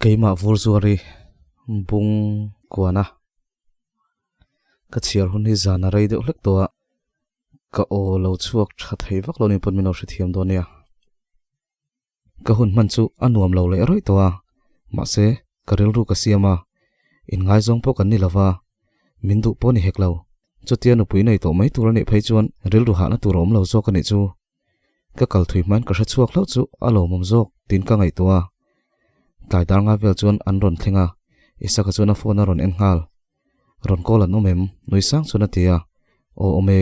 Keimah vur zuar i bung kuan a, ka chhiar hun hi zan a rei deuh hlek tawh a, ka aw lo chhuak tha thei vak lo ni pawn min lo hrethiam dawn nia. Ka hun hman chu a nuam lo leh rawih tawh a, mahse ka rilru ka siam a, inngaizawng pawh kan ni lo va, min duh pawh ni hek lo. Chutia nupui nei tawh mai tur a nih phei chuan rilru hahna tur a awm lo zawk a nih chu. Ka kal thui hmain ka hre chhuak hlauh chu a lawmawm zawk tiin ka ngaihtuah a. Tlai dar nga vel chuan an rawn thleng a, Isaka chuan a phone a rawn en nghal. Rawn call an awm em? Nui sang chuan a ti a. Aw awm e,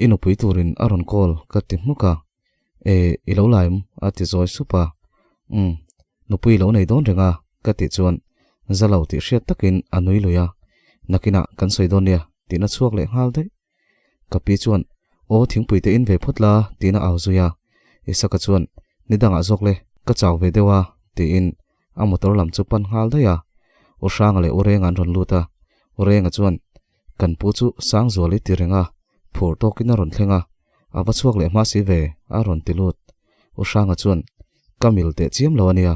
i nupui turin a rawn call ka ti hmuk a. E, i lo la em? A ti zawi sup a. Umm, nupui i lo nei dawn reng a ka tih chuan za lo tih hriat takin a nui lui a. Nakinah kan sawi dawn nia tihna chhuak leh nghal daih. Ka pi chuan, Aw thingpui te in ve phawt la tiin a au zui a. Isaka chuan, Ni dangah zawk le, ka chau ve deuh a tiin a motor lam chu pan nghal daih a. U Hranga leh U Renga an rawn lut a. U Renga chuan, Kan pu chu Sangzuali ti reng a, phur tawkin a rawn thleng a, a va chhuak leh hma si ve, a rawn ti lut. U Hranga chuan, Ka mil teh chiam lo a nia,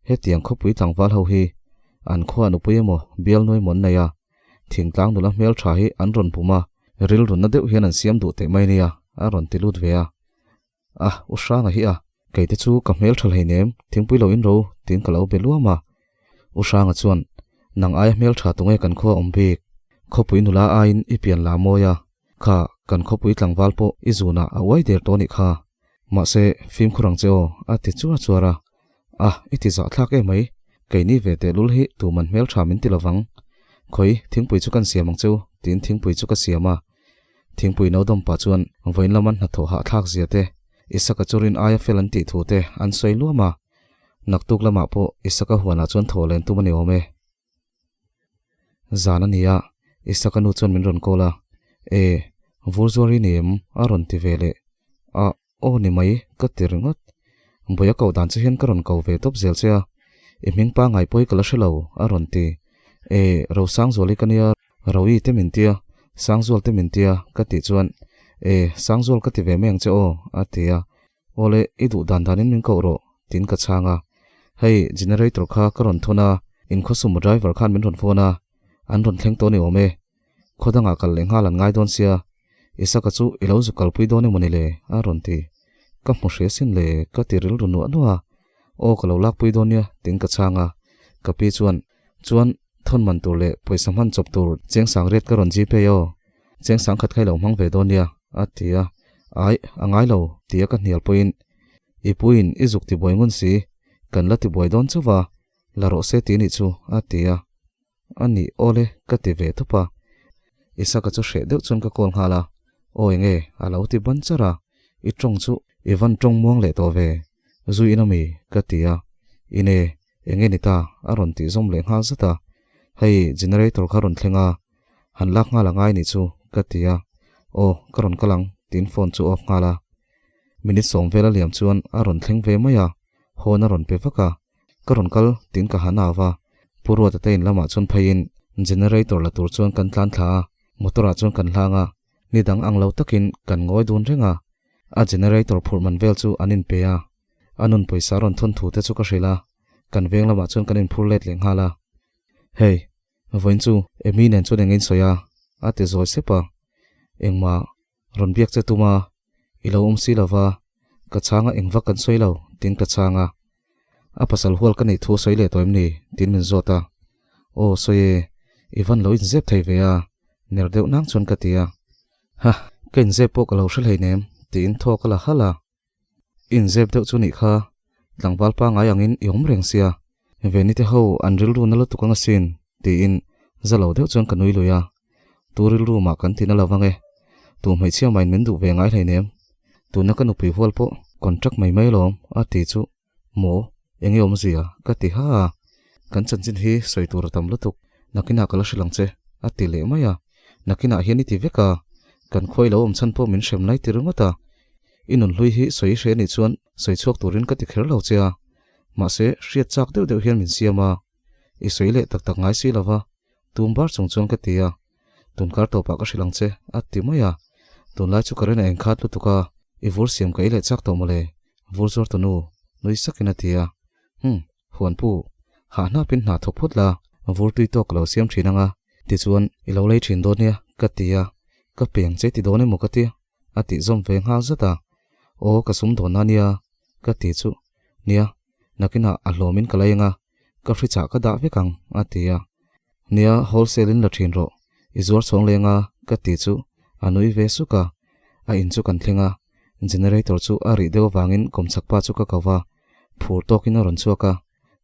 hetiang khawpui tlangval ho hi an khua nupui emaw bialnu emaw an nei a, thingtlang nula hmel tha hi an rawn pum a, rilrunna deuh hian an siam duh teh mai nia, a rawn ti lut ve a. A, U Hranga hi a, kei te chu ka hmel tha hleinem, thingpui lo in ro, tiin ka lo be luam a. U Hranga chuan, Nang aia hmel tha tunge kan khua awm bik? Khawpui nula aiin i pian la mawi a, kha kan khawpui tlangval pawh i zunah a uai der tawh a nih kha. Mahse, fimkhur ang che aw, a ti chuar chuar a. A, i ti zahthlak em mai, keini ve tehlul hi tuman hmel tha min ti lovang. Khawi, thingpui chu kan siam ang cheu, tiin thingpui chu ka siam a. Thingpui no dawm pah chuan vawiin lama hnathawh hahthlak zia te, Isaka chu rin aia fel an tih thu te an sawi luam a. Naktuk lamah pawh Isaka huanah chuan thaw len tum a ni awm e. Zan a ni a, Isaka nu chuan min rawn call a, E, vur zuar i ni em? a rawn ti ve leh. A, aw ni mai, ka ti ringawt. Buai a koh dan che hian ka rawn ko ve tawp zel che a, i hming pangngai pawh hi ka la hre lo, a rawn ti. E, Rosangzual hi ka nia, Roui te min tia, Sangzual te min tia, ka tih chuan, E, Sangzual ka ti ve mai ang che aw, a ti a. Awle, i duh dan danin min koh rawh, tiin ka chhang a. Hei, generator kha ka rawn thawn a, inkhawsumo driver khan min rawn phone a, an rawn thleng tawh ni awm e. Khaw dangah kal leh nghal an ngai dawn sia, Isaka chu i lo zu kalpui dawn emaw ni le? a rawn ti. Ka hmu hria sin le, ka ti rilru nuah nuah a. Aw, ka lo lakpui dawn nia, tiin ka chhang a. Ka pi chuan, Chuan, thawn man tur leh pawisa hman chawp tur cheng sang riat ka rawn gpay aw. Cheng sang khat kha i lo hmang ve dawn nia, a ti a. Ai, a ngai lo, tia ka hnial pawhin, I puiin i zuk tibuai ngun si, kan la tibuai dawn chauh va, la rawh se ti nih chu, a ti a. A nih, awle, ka ti ve tawp a. Isaka chu hreh deuh chuan ka call nghal a, Aw enge, a lo ti ban char a, I tawng chu i van tawng muang leh tawh ve, zui in ami, ka ti a. Ine, Enge ni ta? a rawn tih zawm leh nghal zat a. Hei, generator kha rawn thleng a, han lak nghal a ngai nih chu, ka ti a. Aw, ka rawn kal ang, tiin phone chu off nghal a. Minute sawm vel a liam chuan a rawn thleng ve mai a, hawn a rawn pe vak a. Ka rawn kal, tiin ka han au va. Pu Ruata te in lamah chuan pheiin generator la tur chuan kan tlan thla a, motor ah chuan kan hlang a. Ni dang ang lo takin kan ngawi dun reng a, a generator phurh man vel chu an inpe a. A nun pawisa rawn thawn thu te chu ka hrilh a, kan veng lamah chuan kan inphur let leh nghal a. Hey, vawiin chu Amy nen chuan eng insawi a? a ti zawi sep a. Engmah rawn biak che tum a, i lo awm si lo va, ka chhang a eng vak kan sawi lo, tiin ka chhang a. A pasal hual ka neih thu a sawi leh tawh em ni? tiin min zawt a. Aw sawi e, i van lo inzep thei ve a, ner deuh nang chuan ka ti a. Ha, ka inzep pawh ka lo hre hleinem, tiin thaw ka la halh a. Inzep deuh chu nih kha, tlangval pangngai angin i awm reng sia, Veni te ho an rilru na lutuk ang asin, tiin za lo deuh chuan ka nui lui a. Tu rilru mah kan ti na lo vang e, tu hmeichhia mahin min duh ve ngai hleinem, tuna ka nupui hual pawh contract mai mai alawm, a ti chu, maw, enge awmzia, ka ti ha a. Kan chanchin hi sawi tur a tam lutuk, nakinah ka la hrilh ang che, a ti leh mai a. Nakinah hian i ti vek a, kan khuai lo awm chhan pawh min hrem lai ti ringawt a. I nunhlui hi sawi hre anih chuan sawi chhuak turin ka ti kher lo che a, mahse hriat chak deuh deuh hian min siam a. I sawi leh tak tak ngai si lo va, tum bar chung chuan ka ti a. Tunkar tawpah ka hrilh ang che, a ti mai a. Tunlai chu ka rin a engkhat lutuk a, i vur siam ka ei leh chak tawh mawle, vur zuar tunu, nui sakin a ti a. Hum, huanpu, hah hnapin hna thawk phawt la, vur tui tawk ka lo siam thin ang a, tichuan i lo lei thin dawn nia, ka ti a. Ka peng che ti dawn emaw ka ti, a tih zawm ve nghal zat a. Aw, ka sum dawn a nia, ka ti chu. Nia, nakinah a hlawmin ka lei ang a, ka hrichah ka dah vek ang, a ti a. Nia, wholesale in la thin rawh, i zuar chhawng leng a, ka ti chu a nui ve suk a. A in chu kan thleng a, generator chu a rih deuh avangin kawmchhak pa chu ka ko va, phur tawkin a rawn chhuak a,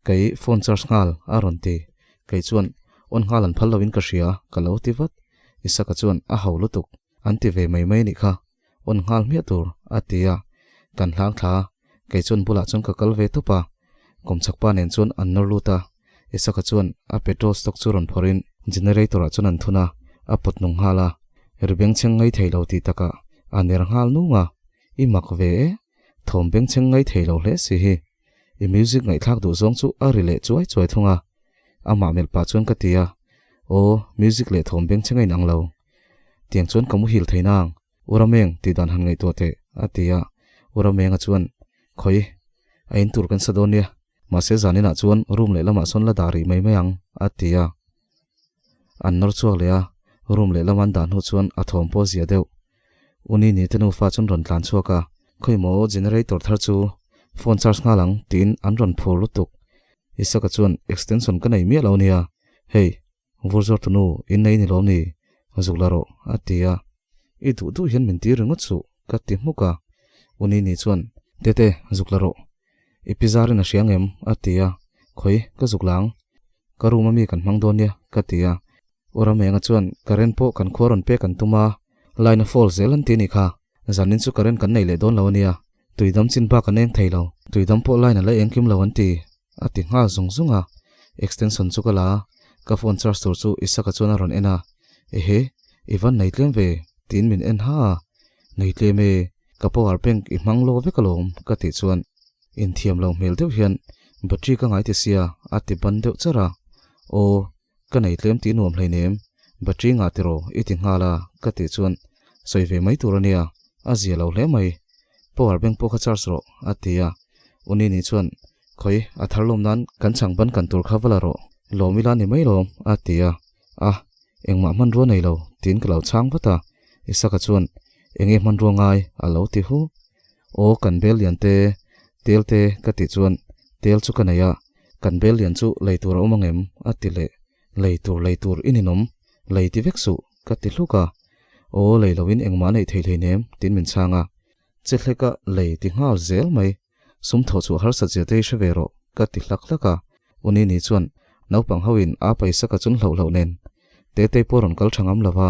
Kei phone charge nghal, a rawn ti. Kei chuan, On nghal an phal loin ka hria, ka lo ti vat. Isaka chuan, A ho lutuk, an ti ve mai mai a nih kha, on nghal hmiah tur, a ti a. Kan hlang thla a, kei chuan bulah chuan ka kal ve tawp a. Kawmchhak pa nen chuan an nawr lut a, Isaka chuan a petrol stock chu rawn phawrhin generator ah chuan an thun a, a pawt nung nghal a. Ri bengchheng ngai thei lo tih takah a ner nghal nung a, I mak ve e, thawm bengchheng ngai thei lo hle si hi. I music ngaihthlak duh zawng chu a ri leh chuai chuai thung a, amah melh pah chuan ka ti a, Aw, music leh thawm bengchheng a inang lo. Tiang chuan ka muhil thei nang, U Rameng tih dan han ngaihtuah teh, a ti a. U Ramenga chuan, Khawi, a in tur kan sa dawn nia, mahse zaninah chuan room leh lamah sawn la dah rih mai mai ang, a ti a. An nawr chhuak leh a, room leh lama an dah hnu chuan a thawm pawh zia deuh. U Nini te nufa chuan rawn tlan chhuak a, Khawi maw generator thar chu phone charge nghal ang, tiin an rawn phur lutuk. Isaka chuan, Extension ka nei miah lo nia, hei, Vur zawr tunu in nei ni lawm ni? Zuk la rawh, a ti a. I duh duh hian min ti ringawt suh, ka ti hmuk a. U Nini chuan, Tete, zuk la rawh. I pi zarin a hria ngem? a ti a. Khawi, ka zuk la ang. Ka room a mi kan hmang dawn nia, ka ti a. U Ramenga chuan, Current pawh kan khua rawn pek an tum a, line a fall zel an ti a nih kha. Zanin chu current kan nei leh dawn lo a nia. Tuidam chin bak an eng thei lo. Tuidam pawh line a la engkim lo an ti, a ti nghal zung zung a. Extension chu ka la a, ka phone charge tur chu Isaka chuan a rawn en a. Ehe, i van nei tlem ve, tiin min en ha a. Nei tlem e, ka power bank i hmang lo vek alawm, ka tih chuan inthiam lo hmel deuh hian battery ka ngai ti sia, a ti ban deuh char a. Aw, Ka nei tlem tih nuam hleinem, battery ngah tiraw i ti nghal a ka tih chuan sawi ve mai tur a nia, a zia lo hle mai. Power bank pawh kha charge rawh a ti a, U Nini chuan Khawi, a thar lawm nan kan chhang ban kan tur kha va la rawh, lawm ila ni mai lawm a ti a, A, engmah hmanrua nei lo tiin ka lo chhang vat a, Isaka chuan Enge hmanrua ngai a lo ti hu. Aw kan bel lian te, tel te ka tih chuan tel chu ka nei a, kan bel lian chu lei tur a awm angem? a ti leh, lei tur lei tur i ninawm, lei ti vek suh ka ti hluk a, aw lei loin engmah a neih thei hleinem tiin min chhang a, che hleka lei ti nghal zel mai, sum thawh chhuah harsat zia te hi hre ve rawh ka ti hlak hlak a, U Nini chuan naupang ho in a paisa ka chun hloh hloh nen Tetei pawh rawn kal tha ngam lo va,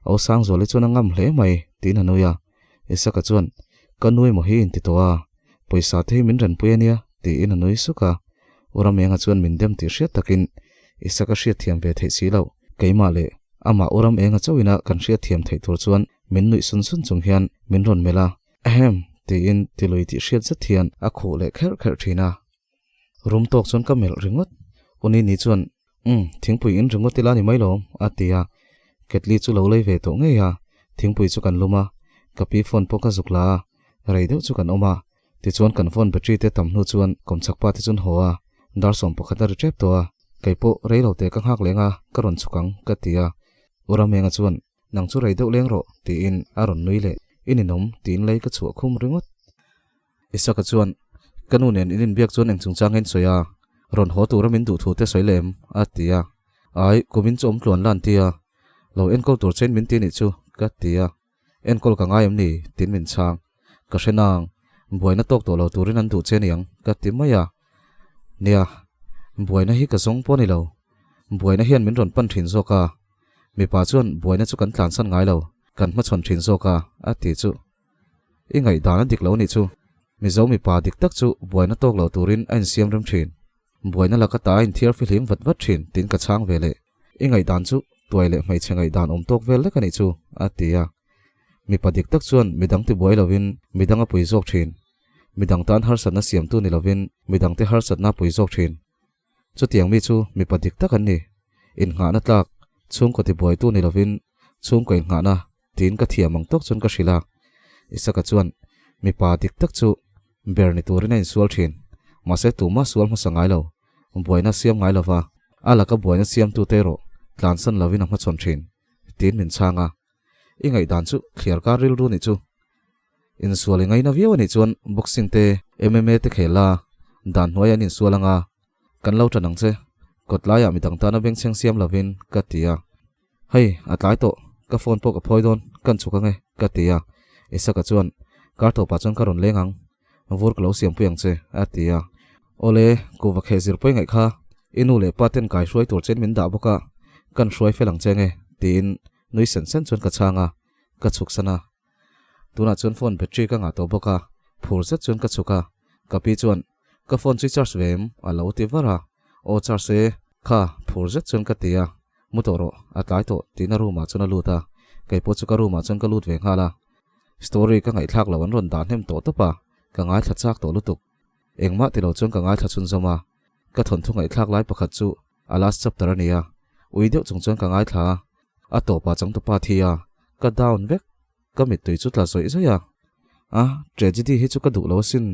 Au Sangzuali chuan a ngam hle mai tiin a nui a, Isaka chuan, Ka nu emaw hi inti tawh a, pawisa te hi min renpui a nia, tiin a nui suk a. U Ramenga chuan min dem tih hriat takin Isaka hriatthiam ve theih si loh, keimah leh amah U Ramenga chauhina kan hriatthiam theih tur chuan min nuih sun sun chung hian min rawn melh a, Ahem! tiin tilui tih hriat zet hian a khuh leh kherh kherh thin a. Rum tawk chuan ka melh ringawt. U Nini chuan, Umm, thingpui in ringawt ila ni mai lawm, a ti a. Ketli chu lo lei ve tawh ngei a, thingpui chu kan lum a, ka pi phone pawh ka zuk la a, rei deuh chu kan awm a. Tichuan kan phone battery te tam hnu chuan kawmchhak pa te chuan haw a, dar 11 a ri tep tawh a, kei pawh rei lo te ka nghak leng a, ka rawn chhuk ang, ka ti a. U Ramenga chuan, Nang chu rei deuh leng rawh, tiin a rawn nui leh. I ninawm, tiin lei ka chhuah khum ringawt. Isaka chuan, Ka nu nen in inbiak chuan eng chungchang in sawi a, rawn haw tura min duh thu te sawi leh em? a ti a. Ai, kum in chu awm tluan la an ti a. Lo enkawl tur chein min ti nih chu, ka ti a. Enkawl ka ngai em ni? tiin min chhang. Ka hre nang, buaina tawk tawh lo turin an duh che niang, ka ti mai a. Nia, buaina hi ka zawng pawh a ni lo. Buaina hian min rawn pan thin zawk a. Mipa chuan buaina chu kan tlansan ngai lo, kan hmachhawn thin zawk a, a ti chu. I ngaihdan a dik lo nih chu. Mizo mipa dik tak chu buaina tawk lo turin a insiam rem thin. Buaina laka ta a inthiar fihlim vat vat thin tiin ka chhang ve leh. I ngaihdan chu Tuai leh hmeichhe ngaihdan awm tawk vel lek a nih chu, a ti a. Mipa dik tak chuan midang tibuai lovin midang a pui zawk thin. Midang tan harsatna siamtu ni lovin midangte harsatna a pui zawk thin. Chutiang mi chu mipa dik tak an ni. Innghahna tlak, chhungkaw tibuaitu ni lovin chhungkaw innghahna tiin ka thiam ang tawk chuan ka hrilh a. Isaka chuan mipa dik tak chu ber ni turin a insual thin. Mahse tumah sual hmasa ngai lo, buaina siam ngai lova, a laka buaina siamtute erawh tlansan lovin a hmachhawn thin, tiin min chhang a. I ngaihdan chu thliar kar rilru nih chu. Insual i ngaina viau a nih chuan boxing te, MMA te khel la, dan hnuai an insual anga, kan lo tan ang che, kawt laiah midang tana bengchheng siam lovin ka ti a. Hei, a tlai tawh, ka phone pawh ka phawi dawn, kan chhuk ange, ka ti a. Isaka chuan, Kar tawpah chuan ka rawn leng ang, vur ka lo siampui ang che, a ti a. Awle, kuhva kheh zir pawi ngaih kha, i nu leh pa ten kai hruai tur chen min dah bawk a, kan hruai fel ang che nge, tiin nui sen sen chuan ka chhang a, ka chhuk san a. Tunah chuan phone battery ka ngah tawh bawk a, phur zet chuan ka chhuk a, ka pi chuan, Ka phone chu i charge ve em? a lo ti var a, Aw charge e, kha, phur zet chuan ka ti a, Mu tawh rawh, a tlai tawh, tiin a room ah chuan a lut a, kei pawh chu ka room ah chuan ka lut ve nghal a. Story ka ngaihthlak loh an rawn dah hnem tawh tawp a, ka ngaithla chak tawh lutuk. Engmah ti lo chuan ka ngaithla chhunzawm a, ka thawnthu ngaihthlak lai pakhat chu a last chapter a ni a, ui deuh chung chuan ka ngaithla a, a tawpah changtupa thi a, ka down vek, ka mittui chu tla zawih zawih a, a tragedy hi chu ka duh lo asin,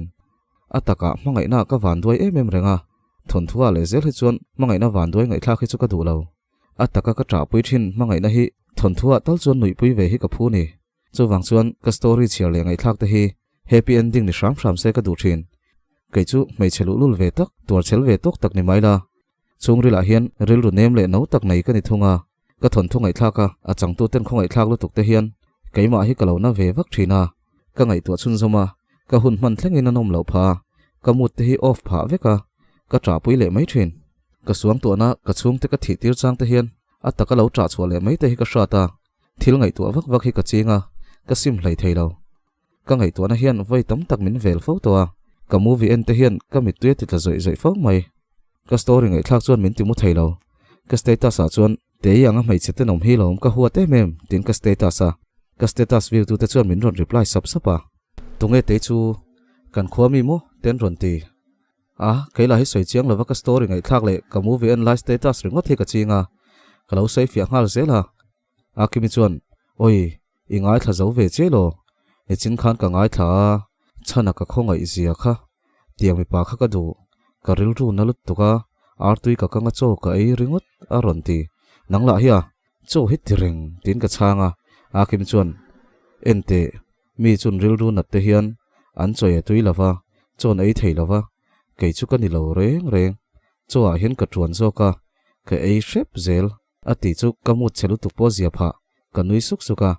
a takah hmangaihna ka van duai em em reng a, thawnthu ah leh zel hi chuan hmangaihna van duai ngaihthlak hi chu ka duh lo, a taka ka ṭahpui ṭhin hmangaihna hi thawnthu ah tal chuan nuihpui ve hi ka phu ni. Chuvang chuan ka story chhiar leh ngaihthlak te hi happy ending ni hram hram se ka duh thin. Kei chu hmeichhe luhlul ve tak, tuarchhel ve tawk tak ni mai la. Chhungril ah hian rilru nem leh no tak nei ka ni thung a, ka thawnthu ngaihthlak a, a changtu ten khawngaihthlak lutuk te hian keimah hi ka lo na ve vak thin a, ka ngaihtuah chhunzawm a, ka hun hman thlengin a nawm loh phah a, ka mood te hi off phah vek a, ka ṭahpui leh mai thin. Ka suangtuahna ka chhungte ka thih tir chang te hian a taka lo ṭah chhuah leh mai te hi ka hrat a, Thil ngaihtuah vak vak hi ka ching a, ka sim hlei thei lo. Ka ngaihtuahna hian vawi tam tak min vel fo tawh a, ka movie en te hian ka mittui a ti tla zawih zawih fo mai. Ka story ngaihthlak chuan min ti mu thei lo. Ka status ah chuan Tei anga hmeichhe tenawm hi lawm ka huat em em tiin ka status a, ka status view tu te chuan min rawn reply sap sap a. Tunge Tei chu kan khua mi maw ten rawn ti. A, kei lah hi sawi chiang lova ka story ngaihthlak leh ka movie en lai status ringawt hi ka ching a, ka lo sawi fiah nghal zel a. Akimi chuan, Oi, i ngaithla zo ve che law? Nichin khan ka ngaithla a, chhana ka khawngaih zia kha, tiang mipa kha ka duh, ka rilru na lutuk a, artui ka kang a chaw ka ei ringawt a rawn ti. Nang lah hi a, chaw hi ti reng tiin ka chhang a. Akimi chuan, Enteh, Mi chun rilru nat te hian an chawi a tui lova, chawn ei thei lova, kei chu ka ni lo reng reng. Chaw ah hian ka tuan zawk a, ka ei hrep zel a ti chu ka mut chhe lutuk pawh zia phah, ka nui suk suk a.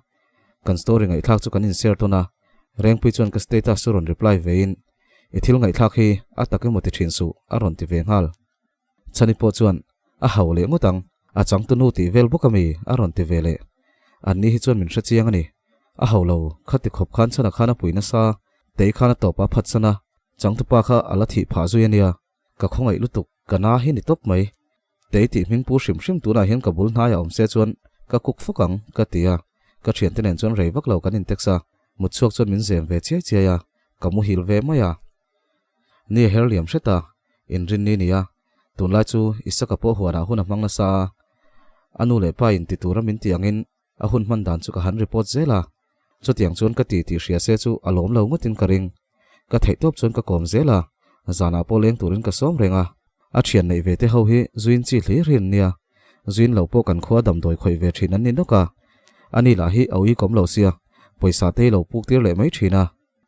Kan story ngaihthlak chu kan in share tawn a, Rengpui chuan ka status chu rawn reply ve in, I thil ngaihthlak hi a tak emaw ti thin suh a rawn ti ve nghal. Chhani pawh chuan, A hau leh ngawt ang, a changtunu tih vel bawk ami? a rawn ti ve leh. Anni hi chuan min hre chiang a ni. A hau lo, khati khawp khan chhana khan a pui nasa, tei khan a tawp a phatsan a, changtupa kha a la thih phah zui a nia. Ka khawngaih lutuk, ka na hi ni tawp mai. Tei tih hming pu hrim hrim tunah hian ka bul hnaiah awm se chuan ka kuk fawk ang, ka ti a. Ka thiante nen chuan rei vak lo kan intext a, mutchhuak chuan min zem ve chiai chiai a, ka muhil ve mai a. Ni a her liam hret a, inrinni ni a, tunlai chu Isaka pawh huanah hun a hmang nasa a, a nu leh pa in ti tura min tih angin a hun hman dan chu ka han report zel a, chutiang chuan ka ti tih hria se chu a lawm lo ngawtin ka ring. Ka theih tawp chuan ka kawm zel a, zanah pawh leng turin ka sawm reng a, a thian neih ve te ho hi zuin chi hlir hi an nia, zuin lo pawh kan khua damdawi khawih ve thin an ni nawk a, ani lah hi a uikawm lo sia, pawisa te hi lo puk tir leh mai thin a.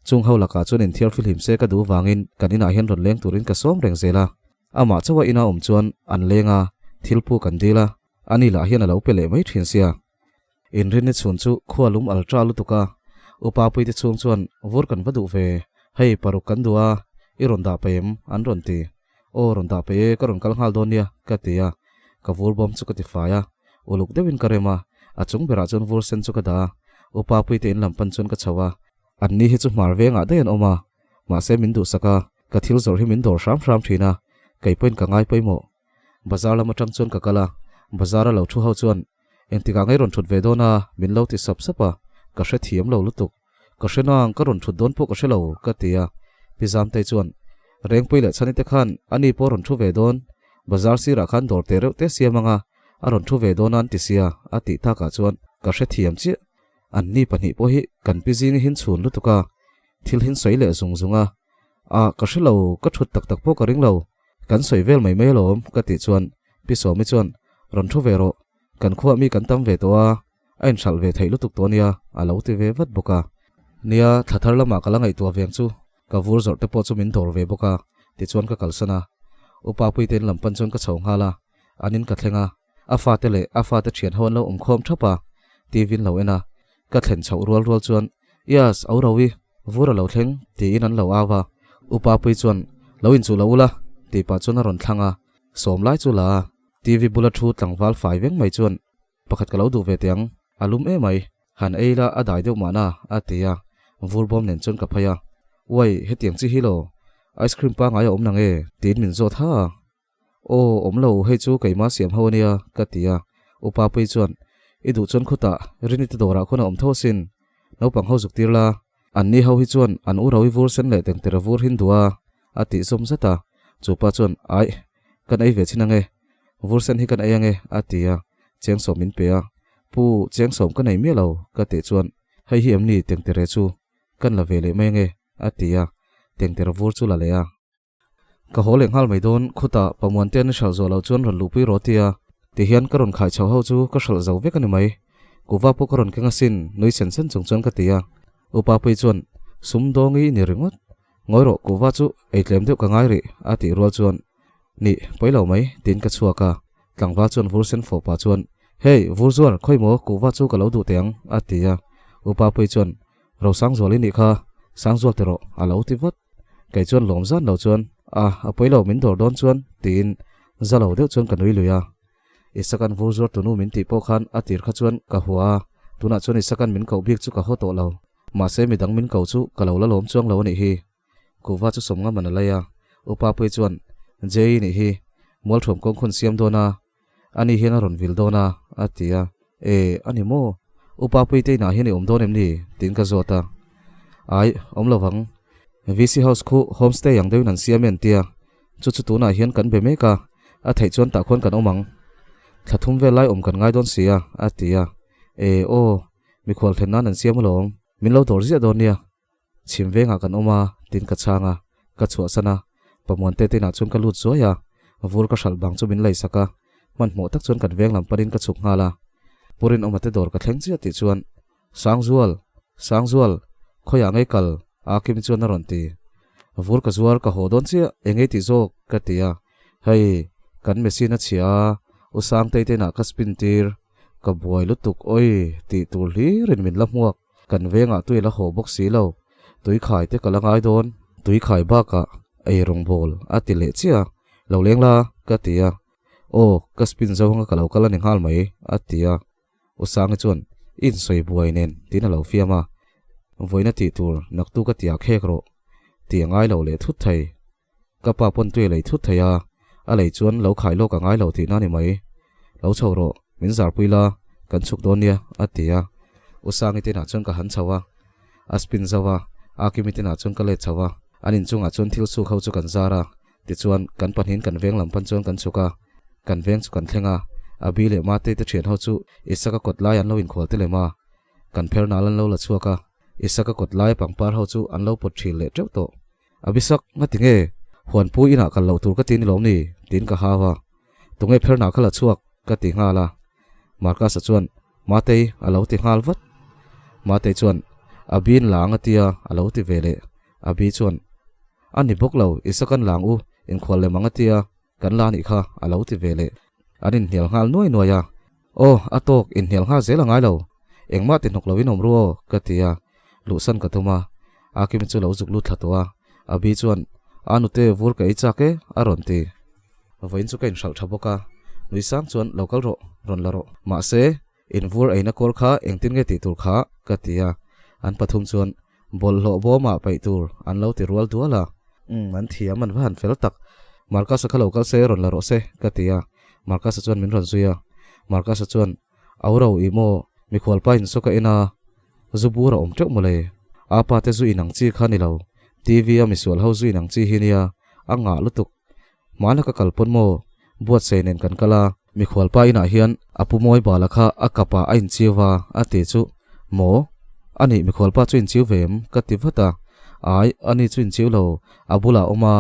Chung ho lakah chuan inthiar fihlim se ka duh vangin kan inah hian rawn leng turin ka sawm reng zel a. Amah chauha ina awm chuan an leng a, thil puk an dil a, ani lah hian a lo pe leh mai thin sia. Inrinni chhun chu khua lum ultra lutuk a, upa puite chhung chuan vur kan va duh ve, hei paruk kan duh a, i rawn dah pe em? an rawn ti. Aw rawn dah pe e, ka rawn kal nghal dawn nia, ka ti a. Ka vur bawm chu ka ti fai a, uluk deuhin ka rem a, a chung berah chuan vur sen chu ka dah a, upa puite in lam pan chuan ka chho a, Anni hi chu hmar vengah daih an awm a, mahse min duhsak a, ka thil zawrh hi min dawr hram hram thin a, kei pawhin ka ngai pawimawh. Bazar lam atang chuan ka kal a, bazar a lo thu ho chuan, Engtikah ngei rawn thut ve dawn a? Min lo ti sap sap a, ka hre thiam lo lutuk. Ka hre nang, ka rawn thut dawn pawh ka hre lo, ka ti a. Pi Zamtei chuan, Rengpui leh Chhani te khan ani pawh rawn thu ve dawn, bazar sirah khan dawr teh reuh te siam anga a rawn thu ve dawn a an ti sia, a tih takah chuan ka hre thiam chiah. An ni pahnih pawh hi kan pi zing hin chhun lutuk a, thil hin sawi leh zung zung a. Ah, ka hre lo, ka thut tak tak pawh ka ring lo, kan sawi vel mai mai alawm, ka tih chuan Pi Sawmi chuan, Rawn thu ve rawh, kan khuah mi kan tam ve tawh a, a inhralh ve theih lutuk tawh nia, a lo ti ve vat bawk a. Nia, thla thar lamah ka la ngaihtuah veng chu ka vur zawrh te pawh chu min dawr ve bawk a, tichuan ka kalsan a. Upa Puite in lam pan chuan ka chho nghal a, an in ka thleng a, a fate leh a fate thian ho an lo awm khawm thap a, TV in lo en a, ka thlen chhoh rual rual chuan, Yes, au ro i, vur a lo thleng, tiin an lo au a. Upa Pui chuan, Lo inchuh lo ula, tih pah chuan a rawn thlang a, sawm lai chu la a, TV bula thu tlangval fai veng mai chuan, Pakhat ka lo duh ve teh ang, a lum em mai, han ei la a dai deuh mahna, a ti a, vur bawm nen chuan ka phei a, Uai, hetiang chi hi lo, ice cream pangai a awm nang e, tiin min zawt ha a. Aw, awm lo, hei chu keimah siam ho ania, ka ti a, Upa Pui chuan, I duh chuan khutah, Rini te dawrah khawn a awm tho asin, naupang ho zuk tir la, an ni ho hi chuan an u ro i vur sen leh tengter a vur hin duh a, a tih zawm zat a, chupa chuan, Aih, kan ei ve chin ange, vur sen hi kan ei ange, a ti a, cheng sawm min pe a, Pu, cheng sawm ka nei miah lo, ka tih chuan, Hei hi em ni tengtere chu, kan la ve leh mai ange, a ti a, tengter vur chu la leh a. Ka haw leh nghal mai dawn, khutah Pamuan te an hralh zawh loh chuan rawn luhpui rawh tia, tihian ka rawn khai chho ho chu ka hralh zo vek a ni mai. Kuva pawh ka rawn keng asin, nui sen sen chung chuan ka ti a. Upa Pui chuan, Sum dawngi i ni ringawt. Ngawi rawh, kuva chu ei tlem deuh ka ngai rih, a tih rual chuan, Nih, pawi lo mai, tiin ka chhuak a. Tlangval chuan vur sen fawh pah chuan, Hey, vur zuar, khawi maw, kuva chu ka lo duh teh ang, a ti a. Upa Pui chuan, Rosangzual i nih kha, Sangzual ti rawh, a lo ti vat. Kei chuan lawm zan lo chuan, A, a pawi lo, min dawr dawn chuan, tiin za lo deuh chuan ka nui lui a. Isakan vur zuar tunu min tih pawh khan a tir kha chuan ka hua a, tunah chuan Isakan min koh bik chu ka haw tawh lo. Mahse midang min ko chu ka lo la lawm chuang lo a nih hi. Kuhva chu sawm ngam an a lei a, Upa Pui chuan, Jei nih hi, Mualthuam kawng khun siam dawn a, ani hian a rawn vil dawn a, a ti a. E, a ni maw? Upa Puite inah hian i awm dawn em ni? tiin ka zawt a. Ai, awm lo vang. VC House khu homestay ang deuhin an siam e an ti a, chu chu tunah hian kan be mek a, a theih chuan tah khuan kan awm ang. Thla thum vel lai awm kan ngai dawn si a, a ti a. E, aw, mikhual thlen nan an siam alawm. Min lo dawr ziah dawn nia. Chhim vengah kan awm a, tin ka chhang a, ka chhuahsan a, Pamuante te inah chuan ka lut zuai a, vur ka hralh bang chu min leisak a, hmanhmawh tak chuan kan veng lam panin ka chhuk nghal a. Purin awma te dawr ka thleng chiah tih chuan, Sangzual! Sangzual! Khawiah ngei kal? A Kimi chuan a rawn ti. Vur ka zuar ka haw dawn chiah, eng ei tih zawk? ka ti a. Hei, kan machine a chhia a, U Sangtei te inah ka spin tir, ka buai lutuk awi tih tur hlirin min la hmuak. Kan vengah tui la haw bawk si lo, tui khai te ka la ngai dawn. Tui khai bakah ei rawng bawl a ti leh chiah a, lo leng la ka ti a, aw ka spin zo anga ka lo kal a ni nghal mai a ti a, U Sangi chuan i insawi buai nen tiin a lo fiam a, vawiina tih tur naktu ka ti ah khek rawh tih a ngai lo leh thut thei. Ka pa pawn tui a lei thut thei a, a lei chuan lo khai lawk a ngai lo tihna a ni mai. Lo chho rawh, min zarpui la, kan chhuk dawn nia, a ti a. U Sangi te inah chuan ka han chho a, a spin zo a, Akimi te inah chuan ka let chho a, an inchungah chuan thil suk ho chu kan zar a, tichuan kan pahnihin kan veng lam pan chuan kan chhuk a, kan veng chu kan thleng a, Abi leh Matei te thian ho chu Isaka kawt lai an lo inkhual te lem a, kan pher nal an lo la chhuak a, Isaka kawt lai pangpar ho chu an lo pawt thil leh teuh tawh. Abisak, ngati nge? Huanpu inah kal loh tur ka ti ni lawm ni? tiin ka hau a. Tunge pherna kha la chhuak? ka ti nghal a. Marcus-a chuan, Matei, a lo ti nghal vat. Matei chuan, Abi'n lang a tia, a lo ti ve leh. Abi chuan, A ni bawk lo, Isakan lang u, inkhual lem ang a tia, kan la nih kha, a lo ti ve leh. An inhnial nghal nuai nuai a. Aw, a tawk, inhnial nghal zel a ngai lo. Engmah ti hnawk loin awm ru aw, ka ti a. Luhsan ka tum a. Akimi chu lo zuk lut thla tawh a. Abi chuan, A nute, vur ka ei chak e, a rawn ti. Vawiin chu ka inhralh tha bawk a. Nui sang chuan, Lo kal rawh, rawn la rawh. Mahse, in vur eina kawr kha engtin nge tih tur kha? ka ti a. An pathum chuan, Bawlhhlawh bawmah paih tur an lo ti rual dual a. Umm, an thiam, an va han fel tak. Marcus-a kha lo kal se, rawn la rawh se, ka ti a. Marcus-a chuan min rawn zui a. Marcus-a chuan, Au ro i maw mikhual pa in saw ka en a, zu bur a awm teuh mawle. A pa te zu in ang chi kha ni lo, TV a misual ho zu in ang chi hi nia, a ngah lutuk. Hmana ka kal pawn maw buatsaih nen kan kal a, mikhual pa inah hian a pu mawi bala kha a kap ah a inchiu va a ti chu maw anih mikhual pa chu inchiu ve em ka ti vat a, ai ani chu inchiu lo a bulah a awm a,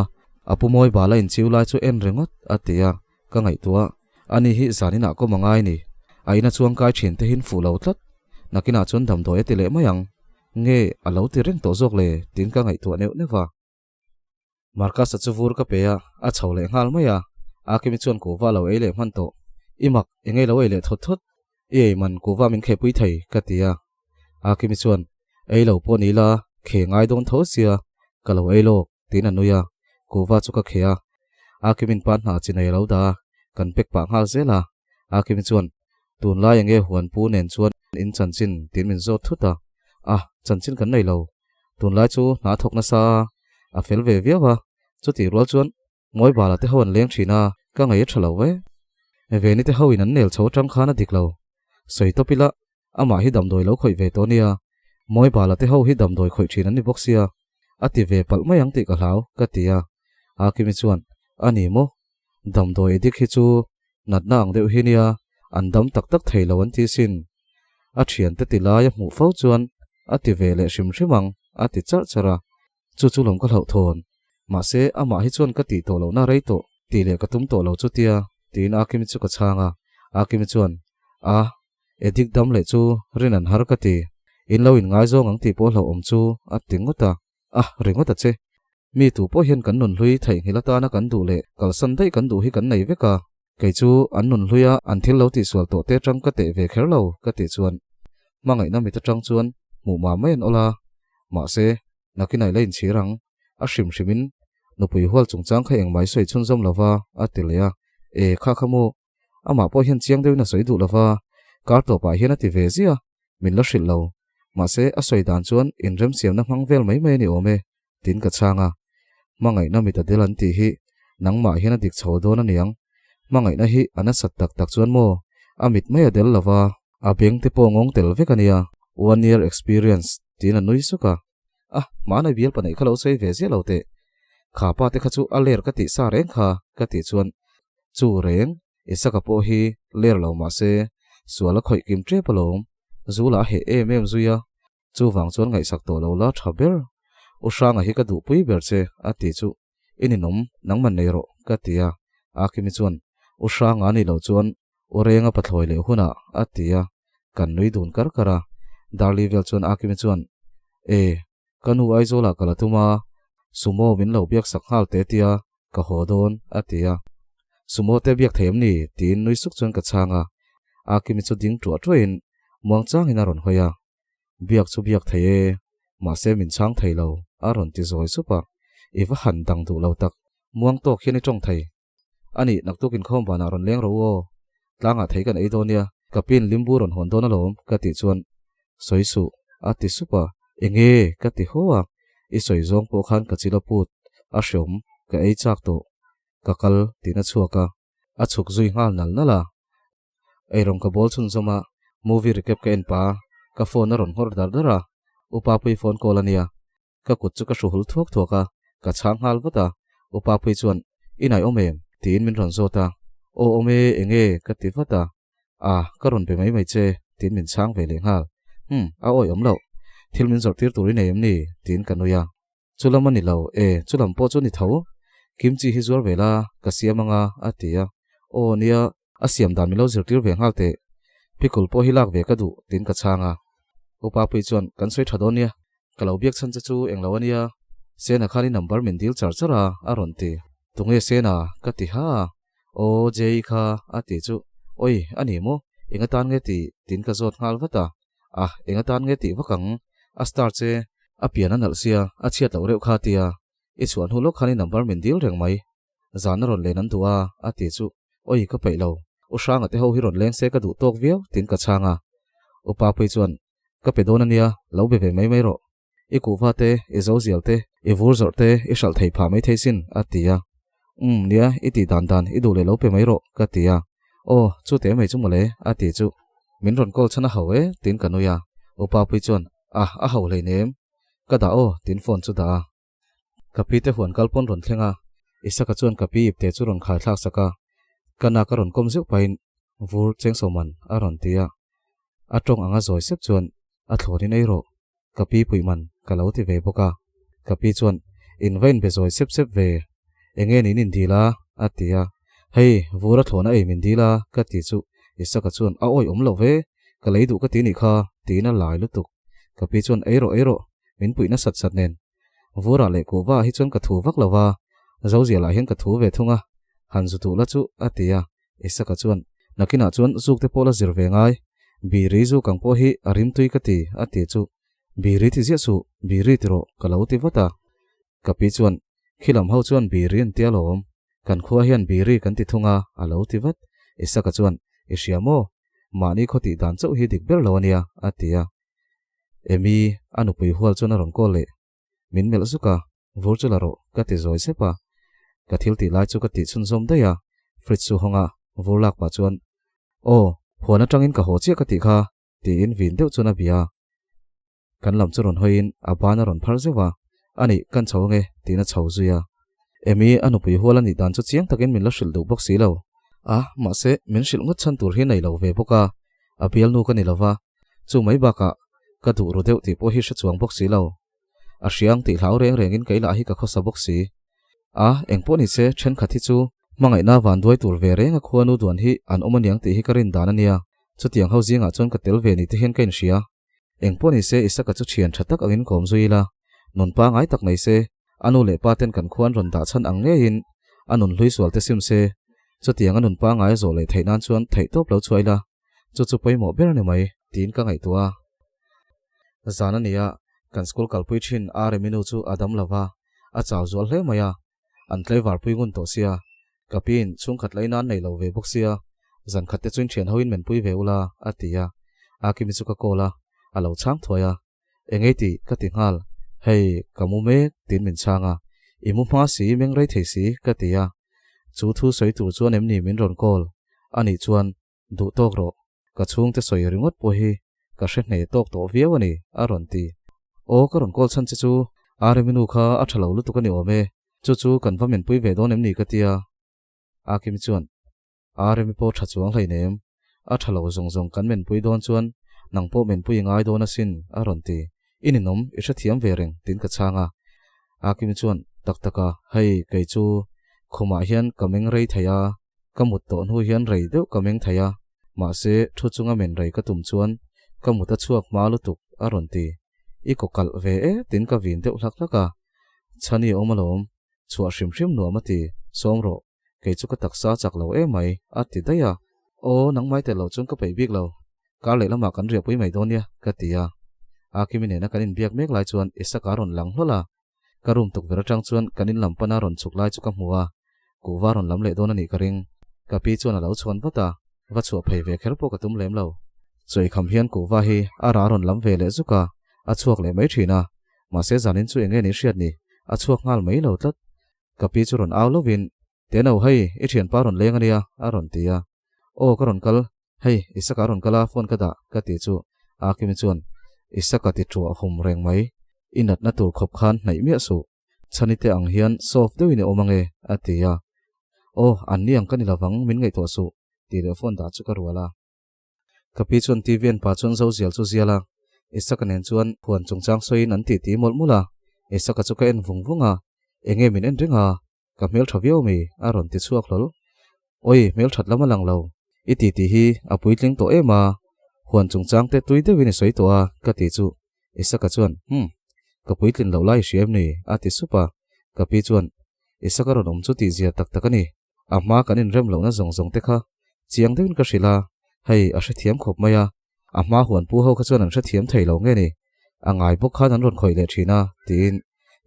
a pu mawi bala inchiu lai chu en ringawt a ti a, ka ngaihtuah ani hi zaninah kawm a ngai ni, a ina chuang kai thin te hin fuh lo tlat, nakinah chuan damdawi a ti leh mai ang nge a lo ti reng tawh zawk le tiin ka ngaihtuah neuh neuh va. Marcus-a chu vur ka pe a, a chho leh nghal mai a. Akimi chuan kuhva a lo ei leh hman tawh. I mak, eng ei lo ei leh thawt thawt? I ei man kuhva min khehpui thei, ka ti a. Akimi chuan, Ei lo pawh ni la, kheh ngai dawn tho sia, ka lo ei lawk, tiin a nui a. Kuhva chu ka kheh a. Akimin pa hna chi nei a lo dah a, kan pek pah nghal zel a. Akimi chuan, Tunlai enge huan pu nen chuan in chanchin? tiin min zawt thut a. A, chanchin kan nei lo. Tunlai chu hna thawk nasa a, a fel ve viau a, chutih rual chuan Mawibala te ho an leng thin a, ka ngaih a tha lo ve. Veni te ho in an nel chho atang khan a dik lo. Sawi tawp ila, amah hi damdawi lo khawih ve tawh nia, Mawibala te ho hi damdawi khawih thin an ni bawk sia, a ti ve palh mai ang tih ka hlau, ka ti a. Akimi chuan, A ni maw? Damdawi dik hi chu natna ang deuh hi nia, an dam tak tak thei lo an ti sin. A thiante ti lai a hmuh fo chuan a ti ve leh hrim hrim ang a ti charh charh a. Chu chu lawm ka hlauh thawn. Mahse, amah hi chuan ka tih tawh lohna rei tawh tih leh ka tum tawh lo chu tia tiin Akimi chu ka chhang a. Akimi chuan, A, Edik dam leh chu rin an har ka ti. In lo inngaizawng ang tih pawh hlauhawm chu a ti ngawt a. A, ringawt a che. Mi tu pawh hian kan nun hlui theihnghilh atana kan duh leh kalsan daih kan duh hi kan nei vek a, kei chu an nun hluia an thil lo tihsual tawh te atang ka teh ve kher lo ka tih chuan hmangaihna mit atang chuan hmuh mah mai an awl a, mahse nakinah i la inchhir ang, a hrim hrimin nupui hual chungchang kha engmah i sawi chhunzawm lova a ti leh a, e kha kha maw amah pawh hian chiang deuhin a sawi duh lova kar tawpah hian a ti ve ziah a. Min la hrilh lo. Mahse, a sawi dan chuan inremsiamna hmang vel mai mai a ni awm e, tiin ka chhang a. Hmangaihna mit a del an tih hi nangmah hian a dik chho dawn a niang. Hmangaihna hi a nasat tak tak chuan maw a mit mai a del lo va, a beng te pawh ngawng tel vek a nia, one year experience, tiin a nui suk a. A, hmanai bial pahnih kha lo sawi ve ziah lo teh. Kha pa te kha chu a ler ka tih sa reng kha, ka tih chuan chu reng Isaka pawh hi ler lo mah se sual a khawih kim tep alawm, Zula a heh em em zui a, chuvang chuan ngaihsak tawh lo la tha ber. U Hranga hi ka duhpui ber che a ti chu i ninawm nangman nei rawh ka ti a, Akimi chuan U Hranga a nih loh chuan U Renga pathlawi leh hunah a ti a, kan nui dun kar kar a, Darli vel chuan Akimi chuan E, ka nu Aizawlah ka la tum a, Sumo min lo biak sak nghal te tia Ka haw dawn, a ti a. Sumo te biak thei em ni? tiin nui suk chuan ka chhang a. Akimi chu ding tuah tuahin muang changin a rawn hawi a. Biak chu biak thei e, mahse min chhang thei lo, a rawn ti zawi sup a. I va han dang duh lo tak, muang tawk hian i tawng thei. A nih, naktuk inkhawm vanah rawn leng ro u aw. Tlangah thei kan ei dawn nia, ka pin limbu rawn hawn dawn alawm, ka tih chuan Sawi suh, a ti sup a. Enge? ka ti haw a. I sawi zawng pawh khan ka chil a put, a hreawm, ka ei chak tawh. Ka kal, tiin a chhuak a. A chhuk zui nghal nal nal a. Eirawng ka bawl chhunzawm a, movie recap ka en pah a, ka phone a rawn nghawr dar dar a. Upa pui phone call a nia. Ka kut chu ka hruhul thuak thuak a, ka chhang nghal vat a. Upa pui chuan, I nai awm em? tiin min rawn zawt a. Aw awm e, enge? ka ti vat a. A, ka rawn be mai mai che, tiin min chhang ve leh nghal. Umm, a awi awm loh. Thil min zawrh tir tur i nei em ni? tiin ka nui a. Chulam a ni lo, e, chulam pawh chu ni tho. Kimchi hi zuar ve la, ka siam anga, a ti a. Aw, nia, a siam dan min lo zirtir ve nghal teh. Pickle pawh hi lak ve ka duh, tiin ka chhang a. Upa pui chuan, Kan sawi tha dawn nia. Ka lo biak chhan che chu englo a nia, Sena khan i number min dil char char a, a rawn ti. Tunge Sena? ka ti ha a. Aw, Jay kha, a ti chu. Oi, a ni maw? Eng atan nge tih? tiin ka zawt nghal vat a. A, eng atan nge tih vak ang? A star che, a pian a nalh sia, a chhiat loh reuh kha a ti a. I chhuah hnu lawk khan i number min dil reng mai. Zan a rawn len an duh a, a ti chu. Oi, ka peih lo. U Hranga te ho hi rawn leng se ka duh tawk viau, tiin ka chhang a. U Papui chuan, Ka pe dawn a nia, lo be ve mai mai rawh. I kuhva te, i zo zial te, i vur zawrh te i hralh thei phah mai thei sin, a ti a. Umm, nia, i tih dan dan i duh leh lo pe mai rawh, ka ti a. Aw, chu te mai chu mawle, a ti chu. Min rawn call chhan a ho e, tiin ka nui a. Upa pui chuan, A, a ho hleinem. Ka dah aw, tiin phone chu dah a. Ka pi te huan kal pawn rawn thleng a, Isaka chuan ka pi ipte chu rawn khai thlak sak a. Ka na ka rawn kawm zeuh pahin, Vur Chengsawman a rawn ti a. A tawng anga zawi sep chuan, A thlawnin ei rawh, ka pi puih man ka lo ti ve bawk a. Ka pi chuan, In va inbe zawi sep sep ve, enge niin in dil a? a ti a. Hei, vur a thlawn a ei min dil a, ka ti chu Isaka chuan, A awih awm lo ve, ka lei duh ka ti nih kha, tiin a lai lutuk. Ka pi chuan, Ei rawh, ei rawh, min puih nasat sat nen. Vurah leh kuhva ah hi chuan ka thu vak lo va, Zozial ah hian ka thu ve thung a, han zu duh la chu, a ti a. Isaka chuan, Nakinah chuan zuk te pawh la zir ve ngai, Biri zu kang pawh hi a rimtui ka ti, a ti chu. Biri ti ziah suh, Biri ti rawh, ka lo ti vat a. Ka pi chuan, Khilam ho chuan Biri an ti alawm, kan khua hian Biri kan ti thung a, a lo ti vat. Isaka chuan, I hria maw? Mahni khaw tih dan chauh hi dik ber lo a nia, a ti a. Emy, a nupui hual chuan a rawn call leh. Min melh zuk a, vur chu la rawh, ka ti zawi sep a. Ka thil tih lai chu ka tih chhunzawm daih a, fridge chu hawng a, vur lak pah chuan, Aw, huan atangin ka haw chiah ka tih kha, tiin vin deuh chuan a bia a. Kan lam chu rawn hawiin a ban a rawn phar zeuh a, Anih, kan chho ange, tiin a chho zui a. Emy, a nupui hual a nih dan chu chiang takin min la hrilh duh bawk si lo. A, mahse, min hrilh ngawt chhan tur hi nei lo ve bawk a, a bialnu ka ni lo va, Chu mai bakah ka duh ru deuh tih pawh hi hre chuang bawk si lo. A hriang tih hlau reng rengin kei lah hi ka khawsa bawk si. A, eng pawh ni se thenkhat hi chu hmangaihna van duai tur ve reng a khuanu duan hi an awm aniang tih hi ka rin dan a nia. Chutiang ho zingah chuan ka tel ve ni te hian ka inhria. Eng pawh ni se Isaka chu thian tha tak angin kawm zui ila, nun pangai tak nei se, a nu leh pa ten kan khuan rawn dah chhan ang ngeiin a nun hlui sual te sim se, chutiang a nun pangai a zawh leh theih nan chuan theihtawp lo chhuah ila. Chu chu pawimawh ber a ni mai, tiin ka ngaihtuah a. Zan a ni a, kan school kalpui thin Aremi nu chu a dam lo va, a chau zual hle mai a. An tlaivar pui ngun tawh sia, ka piin chhungkhat la in an nei lo ve bawk sia, zan khat te chu in thian hoin men pui ve ula, a ti a. Akimi chu ka call a, a lo chhang thuai a. Engei tih ka ti nghal, hei ka mu mek tiin min chhang a, i mu hma si meng rei thei si ka ti a. Chu thu sawi tur chuan em ni min rawn call? Anih chuan Duh tawk rawh, ka chhungte sawi ringawt pawh hi ka hre hneh tawk tawh viau a ni, a rawn ti. Aw, ka rawn call chhan che chu Aremi nu kha a tha lo lutuk a ni awm e, chu chu kan va menpui ve dawn em ni ka tia. Akimi chuan, Aremi pawh tha chuang hleinem, a tha lo zawng zawng kan menpui dawn chuan nang pawh menpui i ngai dawn asin, a rawn ti. I ninawm, i hrethiam ve reng, tiin ka chhang a. Akimi chuan, Tak tak a, hei kei chu khumah hian ka meng rei thei a, Ka mut tawh hnu hian rei deuh ka meng thei a, mahse thu chunga men rei ka tum chuan ka mut a chhuak hma lutuk a rawn ti. I kaw kalh ve e tiin ka vin deuh hlak hlak a. Chhani awm alawm, chhuah hrim hrim nuam a ti, sawm rawh, kei chu ka taksa chak lo emai a ti daih a. Aw, nangmai tel loh chuan ka peih bik lo, kar leh lamah kan riahpui mai dawn nia ka ti a. Akimi nena kan inbiak mek lai chuan Isaka a rawn lang hlawl a. Ka room tukverh atang chuan kan in lam pana rawn chhuk lai chu ka hmu a, kuhva rawn lam leh dawn a nih ka ring. Ka pi chuan a lo chhuan vat a, va chhuah phei ve kher pawh ka tum lem lo. Chawikham hian kuhva hi a ra rawn lam ve leh zuk a, a chhuak leh mai thin a, mahse zanin chu enge ni hriat ni, a chhuak nghal mai lo tlat. Ka pi chu rawn au lovin, Teno hei, i thianpa rawn leng a nia, a rawn ti a. Aw ka rawn kal, Hei, Isaka a rawn kal a, phone ka dah, ka ti chu Akimi chuan, Isaka ti ṭuah hum reng mai, i natna tur khawp khan hnaih miah suh, chhani te ang hian soft deuhin i awm ange, a ti a. Aw, an ni ang ka ni lovang, min ngaihtuah suh, tih leh phone dah chu ka rual a. Ka pi chuan TV an pa chuan Zozial chu zial a, Isaka nen chuan huan chungchang sawiin an titi mawlh mawlh a, Isaka chu ka en vung vung a, enge min en reng a, Ka hmel tha viau mi? a rawn ti chhuak hlawl. Awi, hmel that lam a lang lo. I ti tih hi a puitling tawh em a, huan chungchang te tui deuhin i sawi tawh a, ka ti chu. Isaka chuan, Humm, ka puitlin loh lai i hria em ni? a ti sup a. Ka pi chuan, Isaka rawn awm chu tihzia tak tak a ni. A hma kan inrem lohna zawng zawng te kha chiang deuhin ka hrilh a, hei a hrethiam khawp mai a. A hma huan pu ho kha chuan an hrethiam thei lo nge ni? A ngai bawk khan an rawn khawih leh thin a, tiin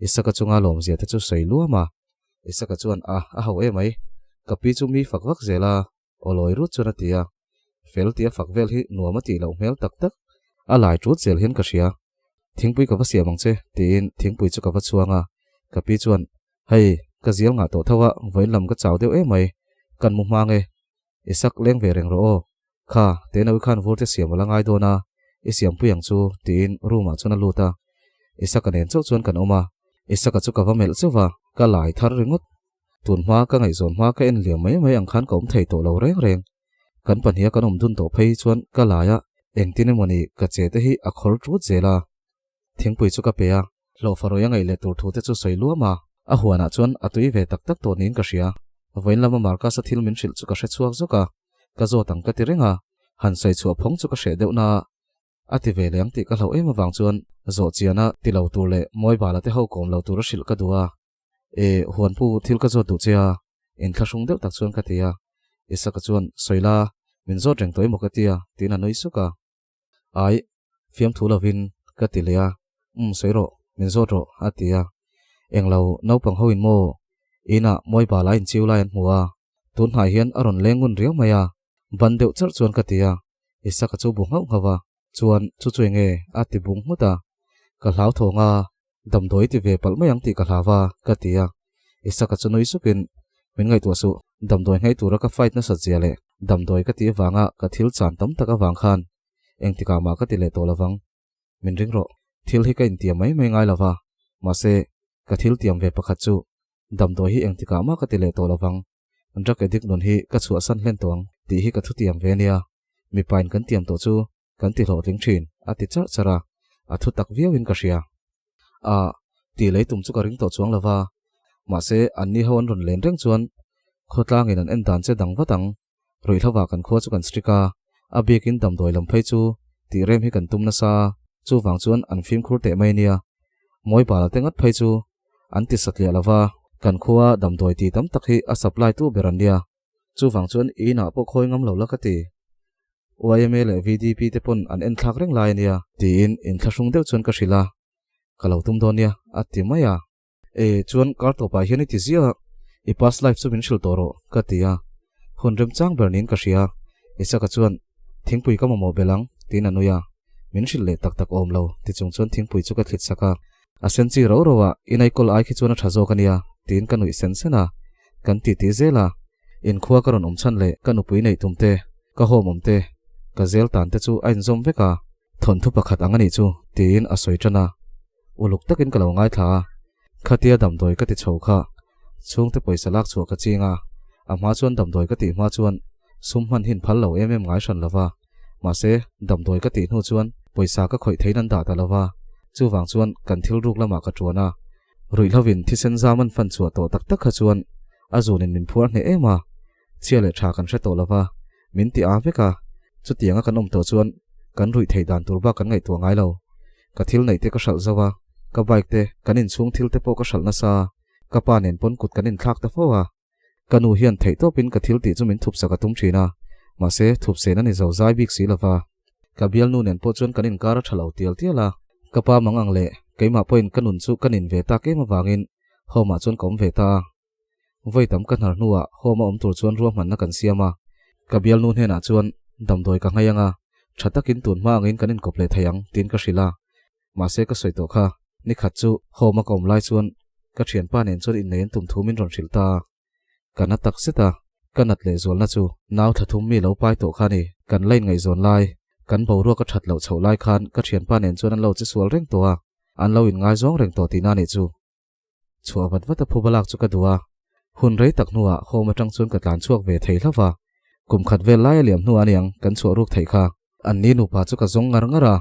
Isaka chunga lawmzia te chu sawi luam a. Isaka chuan, A, a ho emai. Ka pi chu mi fak vak zel a, aw lawi rut chuan a ti a. Fel tia fak vel hi nuam a tih loh hmel tak tak. A lai tut zel hian ka hria. Thingpui ka va siam ang che, tiin thingpui chu ka va chhuang a. Ka pi chuan, Hei, ka zial ngah tawh tho a, vawiin lam ka chau deuh emai. Kan mu hmang e. Isak leng ve reng rawh aw. Kha, Tenawi khan vur te siam a la ngai dawn a, i siampui ang chu, tiin room ah chuan a lut a. Isaka nen chauh chuan kan awm a, Isaka chu ka va melh chauh va, ka lai thar ringawt. Tun hma ka ngaihzawn hma ka en liam mai mai ang khan ka awm thei tawh lo reng reng. Kan pahniha kan awm dun tawh phei chuan ka lai a, engtin emawni ka che te hi a khawr ṭut zel a. Thingpui chu ka pe a, hlawhfa rawi a ngaih leh tur thu te chu sawi luam a, a huanah chuan a tui ve tak tak tawh niin ka hria. Vawiin lama Marcus-a thil min hrilh chu ka hre chhuak zawk a, ka zawt ang ka ti reng a, han sawi chhuah phawng chu ka hreh deuh na a, a ti ve leh ang tih ka hlauh em avang chuan zawh chiana ti lo tur leh mawi bala te ho kawm lo tur a hrilh ka duh a. E, huanpu thil ka zawt duh che a, inthlahrung deuh tak chuan ka ti a. Isaka chuan, Sawi la, min zawt reng tawh emaw ka ti a, tiin a nui suk a. Ai, fiamthu lovin ka ti leh a, Umm sawi rawh, min zawt rawh, a ti a. Englo, naupang ho in maw? Inah mawi bala inchiu lai an hmu a, tun hnai hian a rawn leng ngun riau mai a, ban deuh charh chuan ka ti a. Isaka chu bu nghauh nghauh a, chuan chu chu enge? a ti bung nghut a. Ka hlauthawng a, damdawi ti ve palh mai ang tih ka hlau a, ka ti a. Isaka chu nui sukin, Min ngaihtuah suh, damdawi ngei tura ka fight nasat zia leh damdawi ka tih avanga ka thil chan tam tak avang khan engtikah mah ka ti leh tawh lovang. Min ring rawh, thil hi ka intiam mai mai ngai lova, mahse, ka thil tiam ve pakhat chu damdawi hi engtikah mah ka ti leh tawh lovang. Drug addict nun hi ka chhuahsan hlen tawh ang tih hi ka thutiam ve ania, mipain kan tiam tawh chu kan ti hlawhtling thin, a ti charh charh a, a thu tak viauin ka hria. A, tih lei tum chu ka ring tawh chuang lo va, mahse anni ho an rawn len reng chuan khawtlangin an en dan che dang vat ang, ruihhlovah kan khua chu kan strict a, a bikin damdawi lam phei chu tih rem hi kan tum nasa a, chuvang chuan an fimkhur teh mai nia. Mawi bala te ngat phei chu an ti satliah lo va, kan khua damdawi ti tam tak hi a supply tu ber an nia. Chuvang chuan i inah pawh khawi ngam lo la ka ti. YMA leh VDP te pawn an en thlak reng lai a nia. Tiin inthlahrung deuh chuan ka hrilh a, ka lo tum dawn nia a ti mai a. E, chuan kar tawpah hian i ti ziah a, i past life chu min hrilh tawh rawh ka ti a. Hun remchang ber niin ka hria. Isaka chuan, Thingpui ka mamawh belh ang, tiin a nui a. Min hrilh leh tak tak awm lo, ti chung chuan thingpui chu ka thlit sak a. A sen chi ro ro a, in aikawl ai khi chuan a tha zawk a nia, tiin ka nuih sen sen a. Kan titi zel a, inkhua ka rawn awm chhan leh ka nupui neih tum te, ka home awm te, ka zel tan te chu a inzawm vek a, thawnthu pakhat ang a nih chu, tiin a sawi tan a. Uluk takin ka lo ngaithla a, khatia damdawi ka ti chho kha, chhungte pawisa lak chhuah ka ching a, a hma chuan damdawi ka tih hma chuan sum hman hin phal lo em em ngai hran lo va. Mahse, damdawi ka tih hnu chuan pawisa ka khawih theiin an dah ta lo va, chuvang chuan kan thil ruk lamah ka ṭuan a. Ruihhlovin thisen zam an fan chhuah tawh tak tak kha chuan a zunin min phuar hneh em a, chhia leh ṭha kan hre tawh lo va, min ti â vek a. Chutianga kan awm tawh chuan kan ruih theih dan tur bak kan ngaihtuah ngai lo. Ka thil neih te ka hralh zo a, ka bike te, kan inchhung thil te pawh ka hralh nasa a, ka pa nen pawn kut kan inthlak ta fo a. Ka nu hian theihtawpin ka thil tih chu min thupsak a tum thin a, mahse thupsen a ni zo zai bik si lova. Ka bialnu nen pawh chuan kan inkar a tha lo tial tial a, ka pa mang ang leh keimah pawhin ka nun chu ka nin ve tak em avangin home ah chuan ka awm ve ta a. Vawi tam ka hnar hnuah home a awm tur chuan ruahmanna kan siam a, ka bialnu hnenah chuan damdawi ka nghei ang a, tha takin tun hma angin kan inkawp leh thei ang tiin ka hrilh a. Mahse ka sawi tawh kha, nikhat chu home a ka awm lai chuan ka thianpa nen chuan innei an tum thu min rawn hrilh ta a. Ka na tak zet a, ka nat leh zualna chu nau thla thum mi lo pai tawh kha ni. Kan la inngaihzawn lai, kan boruak a that loh chhoh lai khan ka thianpa nen chuan an lo che sual reng tawh a, an lo inngaizawng reng tawh tihna nih chu. Chhuah vat vat a phuba lak chu ka duh a, hun rei tak hnuah home atang chuan ka tlan chhuak ve thei hlauh va, kum khat vel lai a liam hnu aniang kan chhuah ruk theih kha. An ni nupa chu ka zawng ngar ngar a,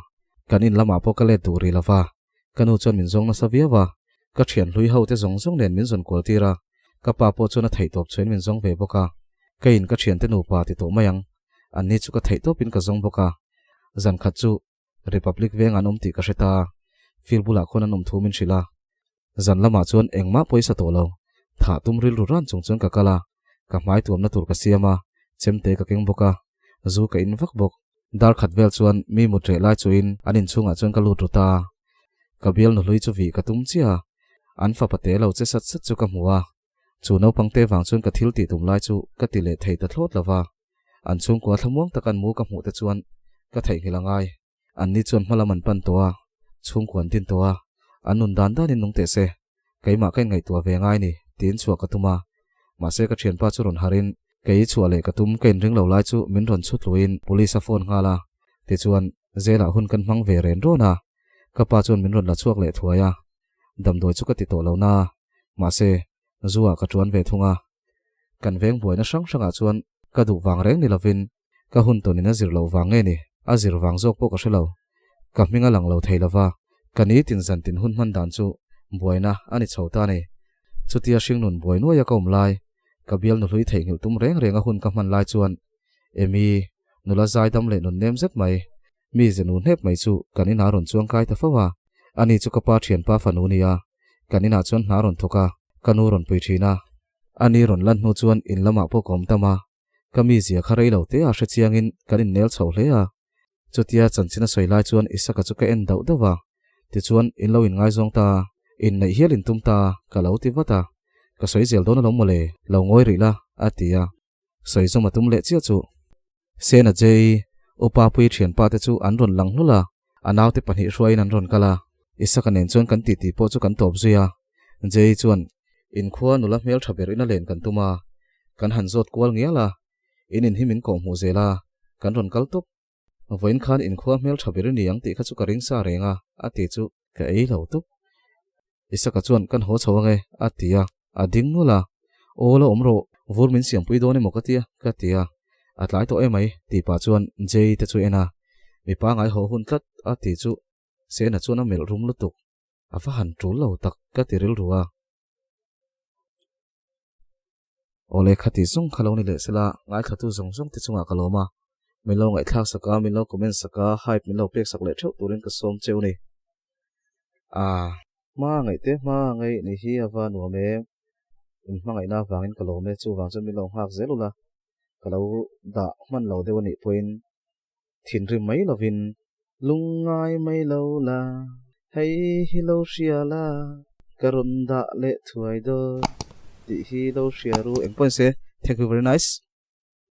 kan in lamah pawh ka let duh rih lo va, ka nu chuan min zawng nasa viau a, ka thian hlui ho te zawng zawng nen min zawn kual tir a, ka pa pawh chuan a theih tawp chuan min zawng ve bawk a, ka in ka thiante nupa ti tawh mai ang, an ni chu ka theih tawpin ka zawng bawk a, zan khat chu Republic veng an awm tih ka hre ta a, field bulah khawn an awm thu min hrilh a. Zan lamah chuan engmah pawisa tawh lo, thah tum rilru ran chung chuan ka kal a, ka hmai tuamna tur ka siam a, chemte ka keng bawk a, zu ka in vak bawk. Dar khat vel chuan mi mut reh lai chuin an inchhungah chuan ka lut ru ta a, ka bial nuhlui chu vih ka tum chiah a, an fapa te lo che sat sat chu ka hmu a, chu naupang te vang chuan ka thil tih tum lai chu ka ti leh thei ta thlawt lo va. An chhungkua thlamuang tak an mu ka hmuh te chuan ka theihnghilh a ngai. Anni chuan hmalam an pan tawh a, chhungkua an din tawh a, an nun dan danin nung teh se, keimah ka inngaihtuah ve ngai ni, tiin chhuah ka tum a. Mahse ka thianpa chu rawn harin Kei chhuah leh ka tum ka inring lo lai chu min rawn chhut luin police a phone nghal a, tichuan jail ah hun kan hmang ve ren rawn a, ka pa chuan min rawn la chhuak leh thuai a, damdawi chu ka ti tawh lo na, mahse zu ah ka tuan ve thung a. Kan veng buaina hrang hrangah chuan ka duh vang reng ni lovin ka hun tawnin a zir loh vang nge ni, a zir vang zawk pawh ka hre lo. Ka hming a lang lo thei lova, ka nitin zantin hun hman dan chu buaina a ni chho ta a ni. Chutia hringnun buai nuaia ka awm lai, ka bial nuhlui theihnghilh tum reng reng a hun ka hman lai chuan Emy, nula zaidam leh nun nem zet mai, mi ze nu hnep mai chu kan inah rawn chuang kai ta fo a. Ani chu ka pa thianpa fanu nia, kan inah chuan hna rawn thawk a, ka nu rawn pui thin a. Ani rawn lan hnu chuan in lamah pawh ka awm tam a, Ka mizia kha rei lo te a hre chiangin kan innel chho hle a. Chutia chanchin a sawi lai chuan Isaka chu ka en dauh dauh a, tichuan in lo inngaizawng ta, inneih hial in tum ta ka lo ti vat a. Ka sawi zel dawn alawm mawle, lo ngawi rih la, a ti a. Sawi zawm a tum leh chiah chu. Sena Jei, Upa Pui thianpa te chu an rawn lang hlul a, a naute pahnih hruaiin an rawn kal a. Isaka nen chuan kan titi pawh chu kan tawp zui a. Jei chuan, Inkhua nula hmel tha ber ina len kan tum a, kan han zawt kual ngial a, in in hi min kawh hmuh zel a, kan rawn kal tawp. Vawiin khan inkhua hmel tha ber i ni ang tih kha chu ka ring sa reng a, a ti chu ka ei lo tup. Isaka chuan kan haw chho ange, a ti a, a ding nul a, Aw la awm rawh, vur min siampui dawn emaw ka tia, ka ti a, a tlai tawh emai, tih pah chuan Jei te chu en a, mipa ngai haw hun tlat, a ti chu Sena chuan a melh rum lutuk. A va han tul lo tak ka ti rilru a. Awle khati zawng kha lo ni leh sela, ngaithlatu zawng zawng te chungah ka lawm a. Min lo ngaihthlak sak a, min lo comment sak a, hype min lo pek sak leh theuh turin ka sawm cheu ni. A hma ngaih te hma ngaih ni hi a va nuam em. In hmangaihna avangin ka lawm e, chuvang chuan min lo nghak zel ula, ka lo dah hman lo deuh a nih pawhin Thinrim mai lovin lungngai mai lo la, hei hi lo hria la, ka rawn dah leh thuai dawn tih hi lo hria ru. Engpawhin se, thank you very nice.